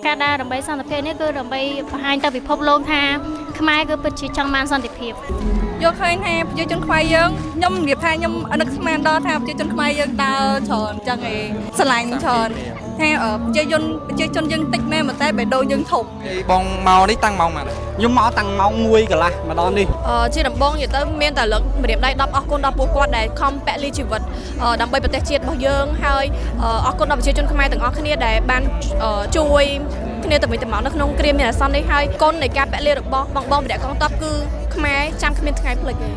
ការដើរដើម្បីសន្តិភាពនេះគឺដើម្បីបង្ហាញទៅពិភពលោកថាខ្មែរគឺពិតជាចង់បានសន្តិភាព យកឃើញថាប្រជាជនខ្មែរយើងខ្ញុំនិយាយថាខ្ញុំនឹកស្មានដល់ថាប្រជាជនខ្មែរយើងដើរច្រើនចឹងឯងស្រឡាញ់ច្រើនថាប្រជាជនយើងតិចមែនប៉ុន្តែបេះដូងយើងធំ បងមកនេះតាំងម៉ោងម៉ាន ខ្ញុំមកតាំងម៉ោង1កន្លះមកដល់នេះ ជាដំបងនិយាយទៅមានតែលើកម្រាមដៃ10អរគុណដល់ពួកគាត់ដែលខំពលីជីវិតដើម្បីប្រទេសជាតិរបស់យើងហើយអរគុណដល់ប្រជាជនខ្មែរទាំងអស់គ្នាដែលបានជួយគ្នាទៅវិញទៅមកនៅក្នុងគ្រាមានអាសន្ននេះហើយគុណនៃការពលីរបស់បងបងវីរៈកងទ័ពគឺខ្មែរចាំគ្មានថ្ងៃភ្លេចទេ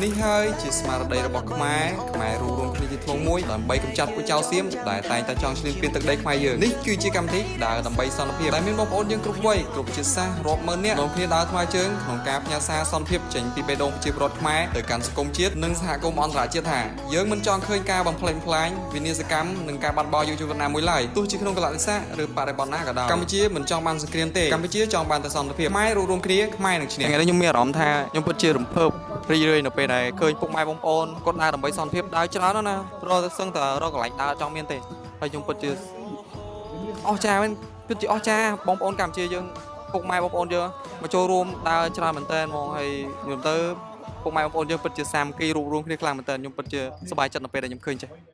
នេះហើយជាស្មារតីរបស់ខ្មែរខ្មែររួមរួមគ្នាជាធ្លុងមួយដើម្បីកម្ចាត់ពួកចៅសៀមដែលតែងតែចង់ឈ្លានពានទឹកដីខ្មែរយើងនេះគឺជាកម្មវិធីដើរដើម្បីសន្តិភាពដែលមានបងប្អូនយើងគ្រប់វ័យគ្រប់ជាតិសាសន៍រាប់ម៉ឺននាក់នាំគ្នាដើរថ្មើរជើងក្នុងការផ្ញើសារសន្តិភាពចេញពីបេះដូងប្រជាពលរដ្ឋខ្មែរទៅកាន់សង្គមជាតិនិងសហគមន៍អន្តរជាតិថាយើងមិនចង់ឃើញការបំផ្លិចបំផ្លាញវិនាសកម្មនិងការបាត់បង់យុវជនណាមួយឡើយទោះជាក្នុងកលៈទេសៈឬបរិបទណាក៏ដោយកម្ពុជាមិនចង់បានសង្គ្រាមទេកម្ពុជាចង់បានតែសន្តិភាពខ្មែររួមរួមគ្នាខ្មែរនឹងឈ្នះថ្ងៃនេះខ្ញុំមានអារម្មណ៍ថាខ្ញុំពិតជារំភើបរីករាយនៅពេលដែលឃើញពុកម៉ែបងប្អូនគាត់ដើរដើម្បីសន្តិភាពដើរច្រើនណាស់ណារកសឹងតែរកកន្លែងដើរចង់មានទេហើយខ្ញុំពិតជាអស្ចារ្យមែនពិតជាអស្ចារ្យបងប្អូនកម្ពុជាយើងពុកម៉ែបងប្អូនយើងមកចូលរួមដើរច្រើនមែនតើហ្មងហើយខ្ញុំទៅពុកម៉ែបងប្អូនយើងពិតជាសាមគ្គីរួបរួមគ្នាខ្លាំងមែនតើខ្ញុំពិតជាសប្បាយចិត្តនៅពេលដែលខ្ញុំឃើញចេះ។